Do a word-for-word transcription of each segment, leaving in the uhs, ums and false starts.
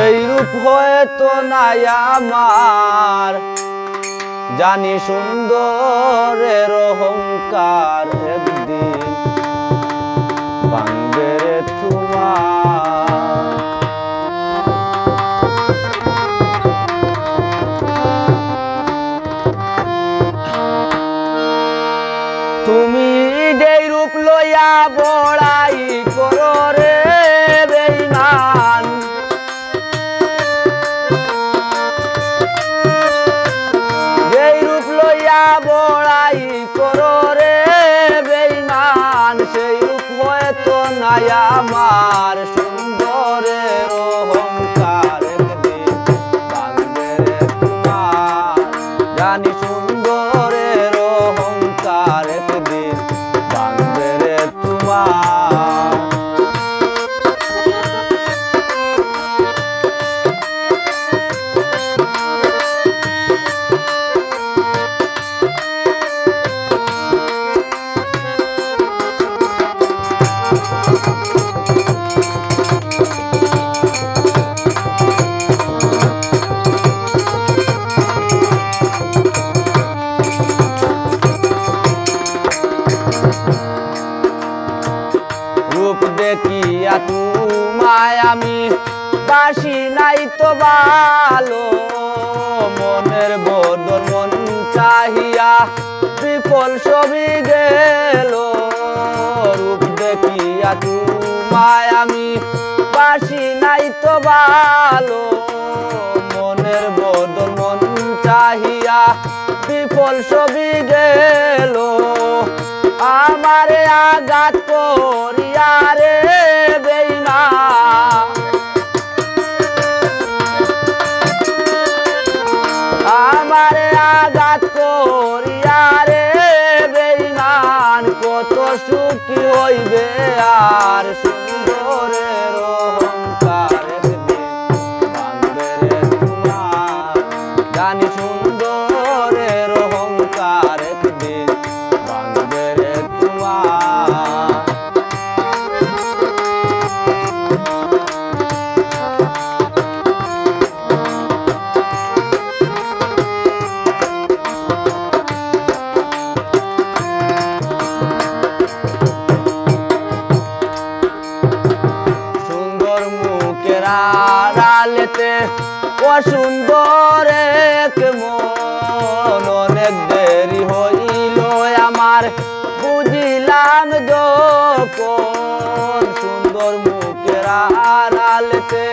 এই রূপ হয়তো নাই আমার, জানি সুন্দরের অহংকার একদিন ভাঙবে রে তোমার। তুমি যেই রূপ লইয়া বড়াই করো রে বেঈমান, যেই রূপ লইয়া বড়াই করো রে বেঈমান, সেই রূপ হয়তো নাই আমার। সুন্দরের অহংকার একদিন ভাঙবে রে তোমার, জানি সুন্দরের অহংকার একদিন ভাঙবে রে তোমার। রূপ দেখিয়া তোমায় আমি বাসি নাই তো ভালো, মনের বদন মন চাহিয়া বিফল সবই গেল। রূপ দেখিয়া তোমায় আমি বাসি নাই তো ভালো, মনের বদন মন চাহিয়া বিফল সবই গেল। আমারে আঘাত করিয়া রে বেঈমান, আমারে আঘাত করিয়া রে বেঈমান, কত সুখী হইবে আর সুন্দরের অহংকার একদিন ভাঙবে রে তোমার, জানি সুন্দরের অহংকার একদিন ভাঙবে রে তোমার। সুন্দর মুখের আড়ালেতে অসুন্দর এক মন। অনেক দেরি হইল আমার বুঝিলাম যখন, সুন্দর মুখের আড়ালেতে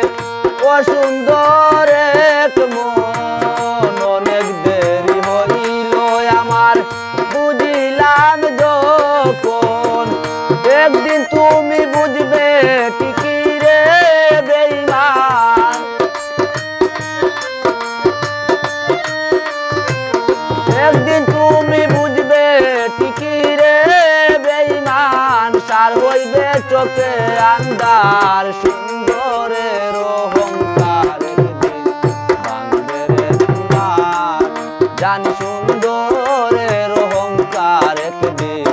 অসুন্দর এক মন। অনেক দেরি হইল আমার বুঝিলাম যখন, একদিন তুমি বুঝবে ঠিকই রে বেঈমান। একদিন তুমি বুঝবে ঠিকই রে বেঈমান, সার হইবে চোখে আন্ধার। সুন্দরের অহংকার একদিন ভাঙবে রে তোমার, জানি সুন্দরের অহংকার একদিন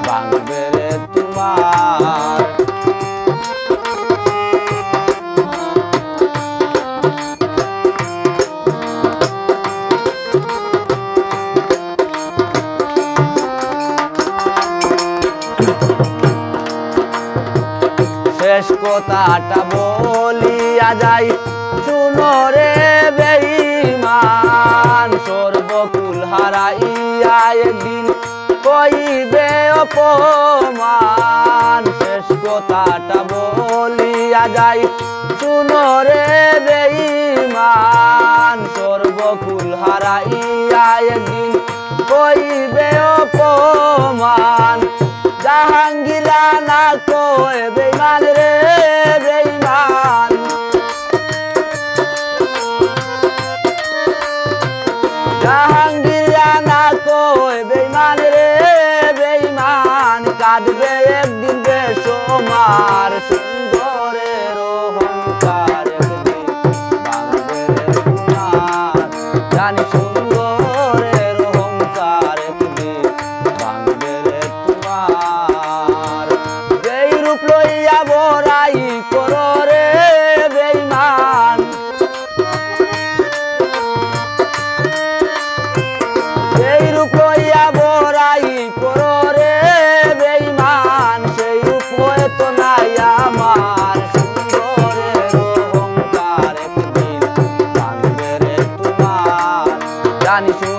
ভাঙবে রে তোমার। শেষ কথাটা বলিয়া যাই, শুনো রে বেঈমান, সর্বকুল হারাইয়া একদিন কইবে অপমান। শেষ কথাটা বলিয়া যাই, শুনো রে বেঈমান, সর্বকুল হারাইয়া একদিন কইবে অপমান। জাহাঙ্গীর রানা কয় বেঈমান রে বেঈমান, জাহাঙ্গীর রানা কয় বেঈমান রে বেঈমান, কাঁদবে একদিন বেসমার। সুন্দরের অহংকার একদিন ভাঙবে রে তোমার, জানি সুন্দরের অহংকার একদিন ভাঙবে রে তোমার। যেই রূপ লইয়া বড়াই করো রে বেঈমান, อันนี้สู